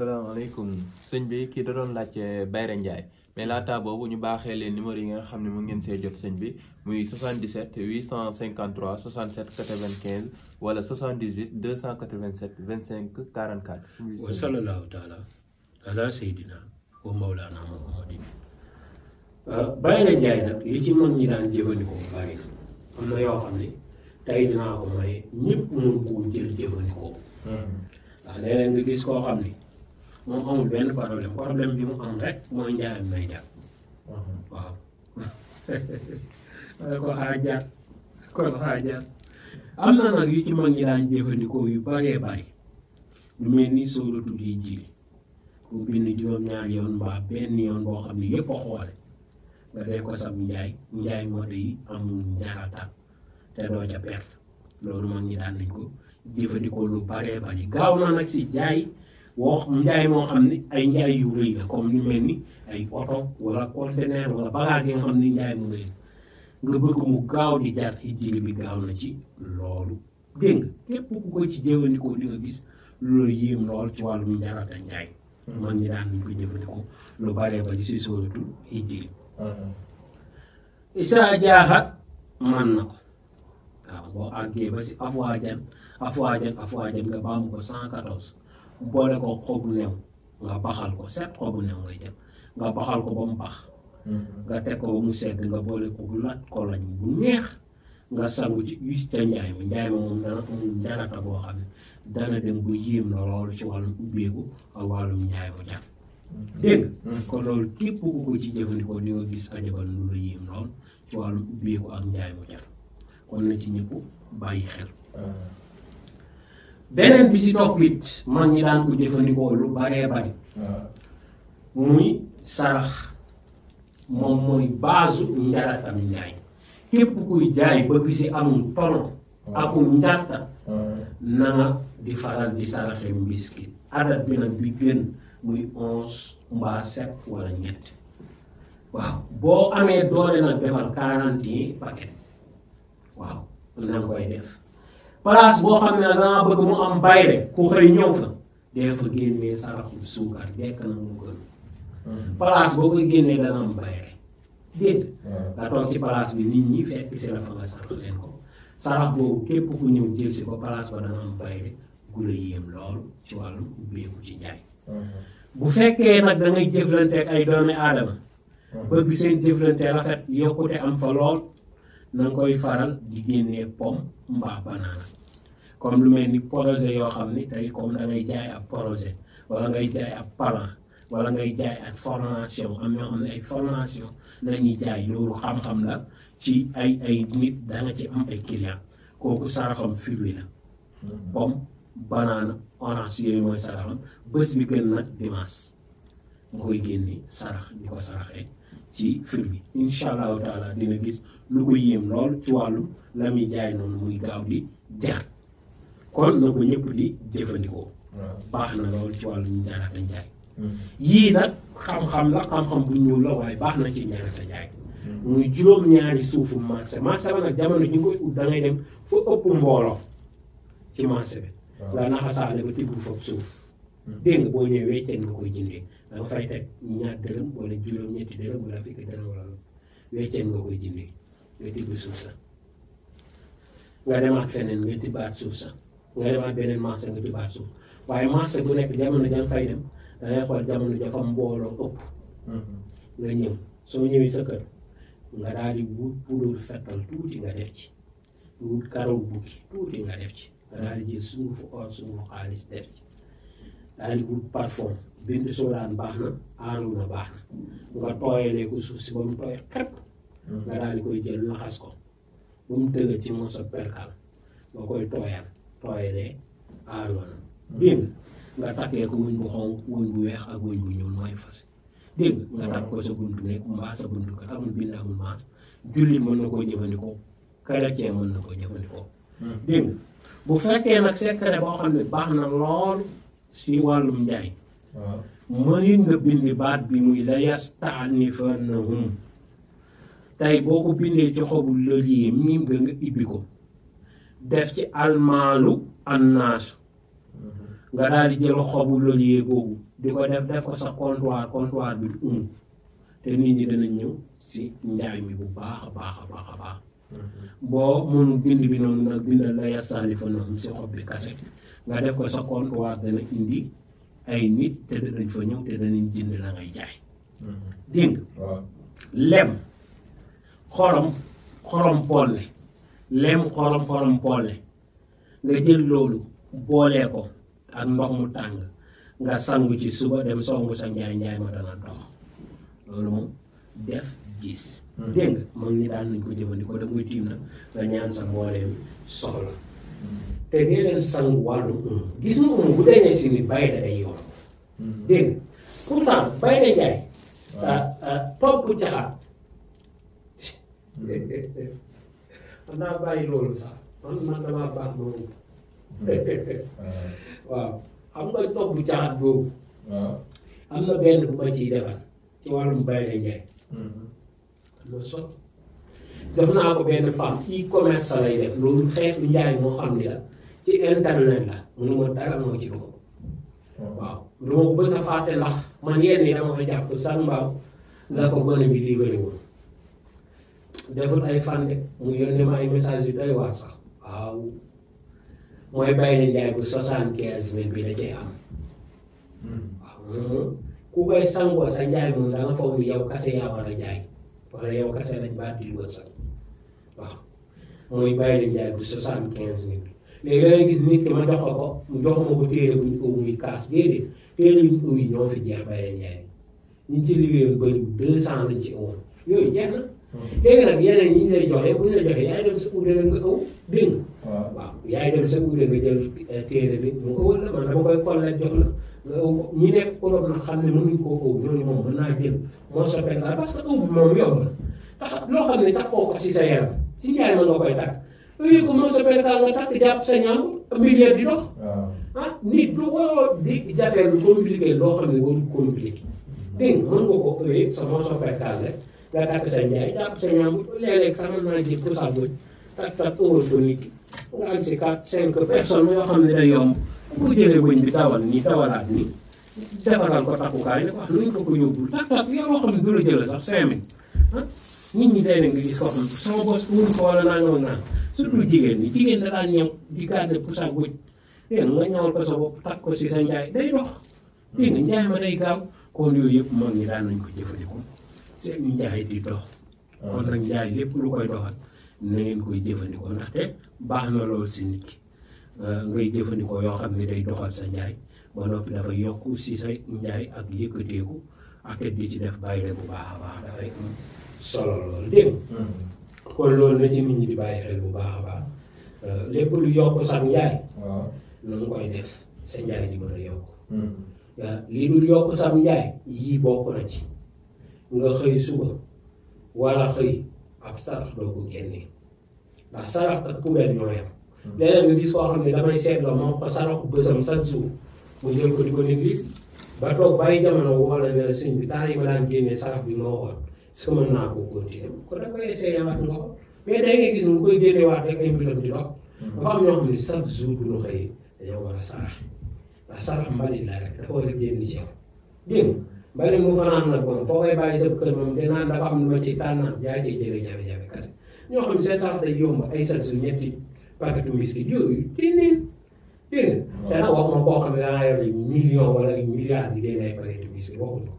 salaamaaleykum sëñ bi kii da doon laajte Bayra Ndiaye mais laata boobu ñu baaxee leen numéro yi nga xam ne mu ngeen see jot sëñ bi muy 77 853 67 95 wala 78 287 25 44. wa sallallahu taala ala sayyidina wa mawlana muhammadin. Bayra Ndiaye nag li ci mag ñi daan jëfandikoo bari na am na yoo xam ne tey dinaa ko maye ñëpp mun koo jël jëfandikoo. ndax léeg-léeg nga gis koo xam ni moom amul benn problème bi mu am rek mooy njaayam may jàpp. waaw ko xaajaat kon xaajaat am na nag yu ci mag ñi daan jëfandikoo yu baree bari lu mel ni sóoratu di jili ku bind juróom-ñaari yoon mbaa benn yoon boo xam ne yépp a xoole nga dee ko sab njaay moo yi amul njarata te doo ca perte loolu mag ñi daan nañ ko jëfandikoo lu baree bari gaaw na nag si njaay moo xam ne ay njaay yu rëy la comme lu mel ni ay oto wala conteneur wala bagage yi nga xam ne njaay mu rëy nga bëgg mu gaaw di jar jili bi gaaw na ci loolu dégg nga képp ku ko ci jëfandikoo di nga gis lu la yéem lool ci wàllum njarata njaay mag ñi daan nañ ko jëfandikoo lu baree bari si sóoratul Hijri. Isaa jaaxat man na ko waaw boo àggee ba si afwaajan nga baamu ko 114 boole ko xobu new nga baxal ko 7 xobu new ngay jël nga baxal ko ba mu bax nga teg ko ba mu sedd nga boole ko lat ko lañ bu neex nga sangu ci wis ca njaay ma moom dana amul njarata boo xam ne dana dem bu yéem la loolu ci wàllum ubbeeku ak wàllum njaay mu jar dégg kon loolu képp ku ko ci jëfandikoo di nga gis ajaban lu la yéem lool ci wàllum ubbeeku ak njaay mu jar kon na ci ñëpp bàyyi xel. beneen bi si topp it mag ñi daan ko jëfandikoo lu baree bari muy sarax moom mooy baasu njaratam njaay képp kuy jaay bëgg si amul tono akum njarta na nga di faral di saraxe mbiskit adat bi nag bi gën muy 11 mbaa 7 wala ñett waaw boo amee doole nag defal 40 paquet waaw na nga koy def place boo xam ne nag danga bëgg mu am bayre ku xëy ñëw fa dee fa génnee saraxu suukar dekk na mu gën place boo koy génnee dana am bayre dégg nga toog ci place bi nit ñi fekk si la fa nga sarax leen ko sarax boobu képp ku ñëw jël si ko place ba dana am bayre gu la yéem loolu ci wàllum ubbeeku ci njaay bu fekkee nag da ngay jëflante ak ay doomi aadama bëgg seen jëflante rafet yokkute am fa lool na nga koy faral di génnee pomme mbaa banaana comme lu mel ni projet yoo xam ni tey comme da ngay jaay ab projet wala ngay jaay ab plan wala ngay jaay ak formation am ñoo xam ne ay formation nañuy jaay loolu xam-xam la ci ay nit da nga ci am ay client kooku saraxam fruit la pomme banaana orange yooyu mooy saraxam bés bi gën nag dimanche nga koy génne sarax di ko saraxee ci fruit bi incha allahu taala dina gis lu ko yéem lool ci wàllu la muy jaay noonu muy gaaw di jar kon na ko ñëpp di jëfandikoo baax na lool ci wàllu njarata njaay yii nag xam-xam la xam-xam bu ñuul la waaye baax na ci njarata njaay muy juróom-ñaari suufu marché ba nag jamono ji nga koy ut da ngay dem fu ëpp mbooloo ci marché bi nga naxasaale ba tibb foofu suuf dégg nga boo ñëwee wecceen nga koy jëndee da nga fay teg ñaar dërëm wala juróom-ñetti dërëm wala fukki dërëm wala wecceen nga koy jëndee nga tibb suuf sa nga demaat feneen nga tibbaat suuf sa nga demaat beneen marché nga tibbaat suuf waaye marché bu nekk jamono ja nga fay dem da ngay xool jamono ja fa mbooloo ëpp nga ñëw soo ñëwee sa kër nga daal di wut poudre fettal tuuti nga def ci wut karaw bukki tuuti nga def ci nga daal di jël sungufu or sungufu xaalis def ci daal di wut parfum bind soodaan baax na aaru na baax na nga tooyalee ko suuf si ba mu tooy xepp nga daal di koy jël laxas ko ba mu dëgg ci morso perkal nga koy tooyalee aaru na dégg nga takkee ko wëñ bu xonq wëñ bu weex ak wëñ bu ñuul mooy fas dégg nga takk ko sa buntu nekk mbaa sa buntu kër amul bind amul maas jullit mën na koo jëfandikoo chrétien mën na koo jëfandikoo dégg nga bu fekkee nag secret boo xam ne baax na lool si wàllum njaay mënit nga bindi baat bi muy la yastaanifannahum tey boo ko bindee ci xobu lëriye miim nga ibbi ko def ci almaalu annaasu nga daal di jël xobu laurier boobu di ko def ko sa comptoir bi te nit ñi danañ ñëw si njaay mi bu baax a baax a baax a baax boo mënu bind bi noonu nag bindal la yastaani fa noonu si xob bi kase nga def ko sa comptoir dana indi ay nit te danañ fa ñëw te danañ jënd la ngay jaay dégg nga lem xorom polle lem xorom polle nga jël loolu boolee ko ak ndox mu tàng nga sangu ci suba dem songu sa njaay ma dana dox loolu moom def gis dégg nga moom ni daan nañ ko jëfandikoo da muy tiim na nga ñaan sa mbooleem soxla te dee leen sangu wàllu gis nga moom bu dañee si nit bàyyi da day yomb dégg nga pourtant bàyyi da njaay topp jaxaat man naa bàyyi loolu sax man damaa baax moom waaw xam nga topp jaxaat boobu am na benn bu ma ciy defal ci wàllum bàyyi da njaay am na so jox naa ko benn femme e-commerce lay def loolu xeetu njaay moo xam ni la ci internet la mënu ma dara moo ci dugg waaw lu ma ko bës a fàtte ndax man yenn yi dama ko jàpp san mbaaw la ko gone bi livré woon deful ay fan de mu yónnee ma ay message yu doy waar sax waaw mooy bàyyi na njaay bu 75 000 bi da cee am waaw ku koy sangoo sa njaay moom da nga foog ni yow kase yaa war a jaay wala yow kase lañ baat di wërsëg waaw mooy bàyyi na njaay bu 75 000 bi léegi da ngay gis nit ki ma jox ko mu jox ma ko téere buñ ëw muy kaas déedéet téere yuñ ëw yi ñoo fi jeex bàyyi na njaay bi ñu ci liggéeyoon bëri 200 lañ ci ëwoon yooyu jeex na léegi nag yeneen ñi ñu lay joxe bu ñu la joxe yaay dem sa uudee nga ëw dégg nga waaw yaay dem sa uudee nga jël téere bi mu ëwal la man dama koy kolle jox la nga ëw ko ñi nekk Europe nag xam ne mënuñ koo ëw ñooñu moom mën naa jël moo soppee daal parce que ëw bi moom yomb na tax loo xam ne takkoo ko si sa yaram si njaay ma nga koy takk yooyu ko moo soppee daal nga takk jàpp sa ñaam milliard di dox nit lu waroo di jafee lu compliqué loo xam ne waru compliqué dégg nga mën nga ko ëwee sa moo soppee daal rek nga takk sa njaay jàpp sa ñaam léeg-léeg sax mën naa jël pour sa bëj tak ëwal ko nit ki nga am si 4-5 personnes yoo xam ne day yomb bu ko jëlee bëñ bi tawal nii tawalaat nii defaral ko takkukaay ne ko wax nuñ ko yóbbul tak yow loo xam ne du la jëlee sax 5 000 nit ñi day na nga gis koo xam ne sama bos mënu ko wala naa ñëwoon naan surtout jigéen ñi jigéen da daan ñëw di garder pour sa bëj dégg nga ñawal ko sa bopp takk ko si sa njaay day dox dégg nga njaay ma day gaaw kon yooyu yëpp mag ñi daan nañ ko jëfandikoo seen njaay di dox kon nag njaay lépp lu koy doxal na ngeen koy jëfandikoo ndaxte baax na lool si nit ki ngay jëfandikoo yoo xam ne day doxal sa njaay ba noppi dafa yokk si sa njaay ak yëkkateeku ak di ci def bàyyi bu baax a baax dafay am solo loolu dégg kon loolu na ci nit ñi di bàyyi xel bu baax a baax lépp lu yokk sa njaay na nga koy def sa njaay di mën a yokk lii dul yokk sa njaay yii bokk na ci nga xëy suba wala xëy ab sarax doo ko génnee ndax sarax ak poubelle ñoo yam léeg-léeg nga gis koo xam ne damay seetloo moom ko saraxu bësam chaque jour mu jël ko di ko néglige ba toog bàyyi jamono wala ne la sëñ bi temps yi ma daan génnee sarax bi ma waxoon est-ce que mën naa ko continuer ko da koy essayé waat nga ko mais day ngay gis mu koy génne waat rek ay mbiram di dox dafa am ñoo xam ne chaque jour bu ñu xëy dañoo war a sarax ndax sarax mbalit la rek dafa war a génn ci yow dégg nga mbari mu fanaan nag moom foo koy bàyyi sa kër moom dinaan dafa am lu ma ci tànnaan yaa ciy jëlee jafe-jafe kase ñoo xam ne seen sarax day yomb ay chaque jour ñetti paquetu biscuit yooyu téneen dégg nga te nag waxuma koo xam ne dangaa yor million wala milliard di génne ay paquetu biscuit waxuñu ko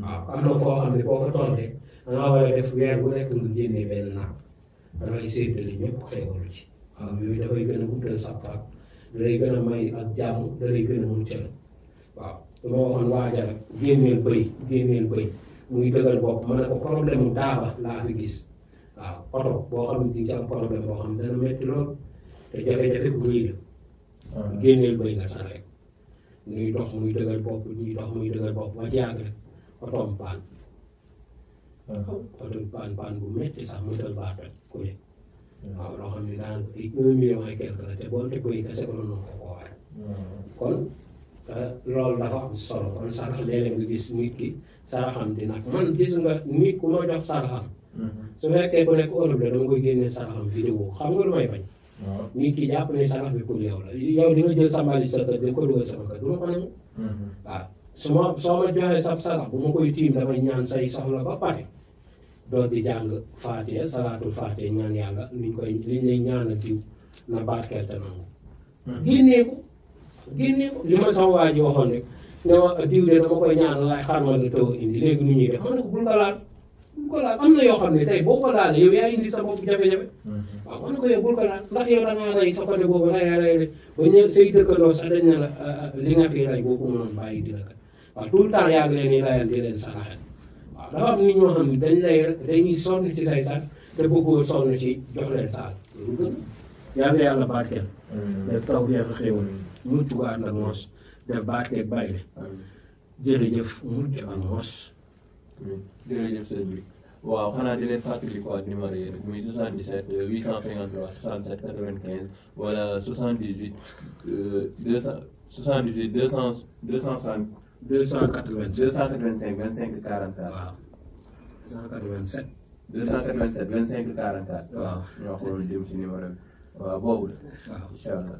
waaw am na foo xam ne boo ko tontee dangaa war a def weer bu nekk nga génnee benn napp dafay séddale ñëpp xewalu ci waaw yooyu dafay gën a guddal sa faat da lay gën a may ak jàmm da lay gën a muccal waaw dama waxoon waajal génneel bëy muy dëggal bopp ma ne ko problème mu daaba laa fi gis waaw oto boo xam ne di ci am problème boo xam ne dana métti lool te jafe-jafe bu rëy la génneel bëy nga sax rek muy dox muy dëggal bopp ñuy dox muy dëggal bopp ba jàgg rek otoom paan oto paan bu métti sax mu dal baatal ku ne waaw loo xam ne daanaka ay 1 million ay quelque la te boo te bëy kese ko noonu ko koo waay kon loolu dafa am solo kon sarax léeg-léeg nga gis nit ki saraxam di nag man gis nga nit ku ma jox saraxam su fekkee ku nekk Europe la dama koy génnee saraxam vidéo xam nga lu may bañ nit ki jàpp ne sarax bi pour yow la yow di nga jël sa mbalit sa kër di ko dugal sama kër du ma ko nangu waaw soo ma joxee sab sarax bu ma koy tiim damay ñaan say soxla ba pare doo di jàng faatiha salaatul faatiha ñaan yàlla liñ lay ñaanal diw na barkeel te nangu génnee ko li ma sama waa ji waxoon rek ne ma diw de dama koy ñaanal laay xarmal la taw indi léegi nu ñuy def ma ne ko bul ko laal am na yoo xam ne tey boo ko laalee yow yaa indi sa bopp jafe-jafe waaw ma ne ko yow bul ko laal ndax yow da ngaa rey sa côté boobu rey ba ñëw say dëkkandoo sax dañ ne la li nga fi rey boo ko mënoon bàyyi di la kat waaw tout le temps yaa ngi leen di layal di leen saraxel waaw dafa am nit ñoo xam ne dañuy sonn ci say sax te bëggoo sonn ci jox leen saal yàlla yàlla barkeel def taw feex xéewal mucc gu ànd ak mos def barkeeg bayle jërëjëf mucc ak mos jërëjëf sëñ bi waaw xanaa di leen fàttali ko ak numéro yi rek muy 77 853 67 95 wala 78 285 25 44 waaw 287 287 25 44 waaw ñoo xool jëm si numéro bi waaw boobu la waaw incha allah